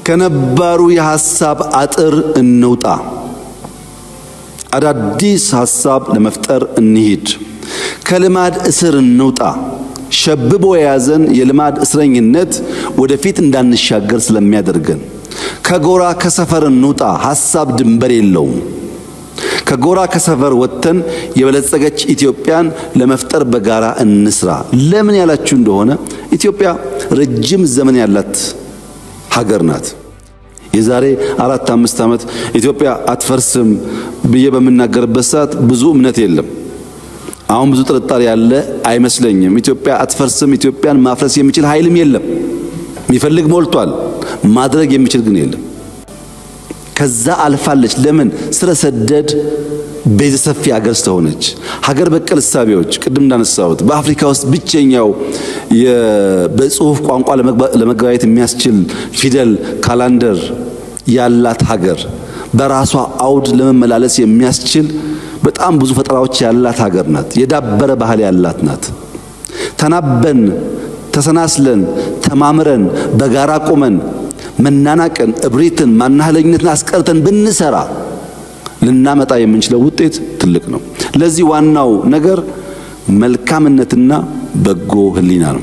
ከነባሩ የሐሳብ አጥር እንውጣ። አዳዲስ ሐሳብ ለመፍጠር እንሂድ። ከልማድ እስር እንውጣ። ሸብቦ የያዘን የልማድ እስረኝነት ወደፊት እንዳንሻገር ስለሚያደርገን ከጎራ ከሰፈር እንውጣ። ሐሳብ ድንበር የለውም። ከጎራ ከሰፈር ወጥተን የበለጸገች ኢትዮጵያን ለመፍጠር በጋራ እንስራ። ለምን ያላችሁ እንደሆነ ኢትዮጵያ ረጅም ዘመን ያላት ሀገር ናት። የዛሬ 4 5 ዓመት ኢትዮጵያ አትፈርስም ብዬ በምናገርበት ሰዓት ብዙ እምነት የለም። አሁን ብዙ ጥርጣሬ ያለ አይመስለኝም። ኢትዮጵያ አትፈርስም፣ ኢትዮጵያን ማፍረስ የሚችል ኃይልም የለም። የሚፈልግ ሞልቷል፣ ማድረግ የሚችል ግን የለም። ከዛ አልፋለች። ለምን? ስረ ሰደድ ቤዘ ሰፊ ሀገር ስለሆነች። ሀገር በቀል እሳቤዎች ቅድም እንዳነሳሁት በአፍሪካ ውስጥ ብቸኛው በጽሁፍ ቋንቋ ለመግባባት የሚያስችል ፊደል calendar ያላት ሀገር፣ በራሷ አውድ ለመመላለስ የሚያስችል በጣም ብዙ ፈጠራዎች ያላት ሀገር ናት። የዳበረ ባህል ያላት ናት። ተናበን፣ ተሰናስለን፣ ተማምረን፣ በጋራ ቆመን መናናቅን፣ እብሪትን፣ ማናህለኝነትን አስቀርተን ብንሰራ ልናመጣ የምንችለው ውጤት ትልቅ ነው። ለዚህ ዋናው ነገር መልካምነትና በጎ ሕሊና ነው።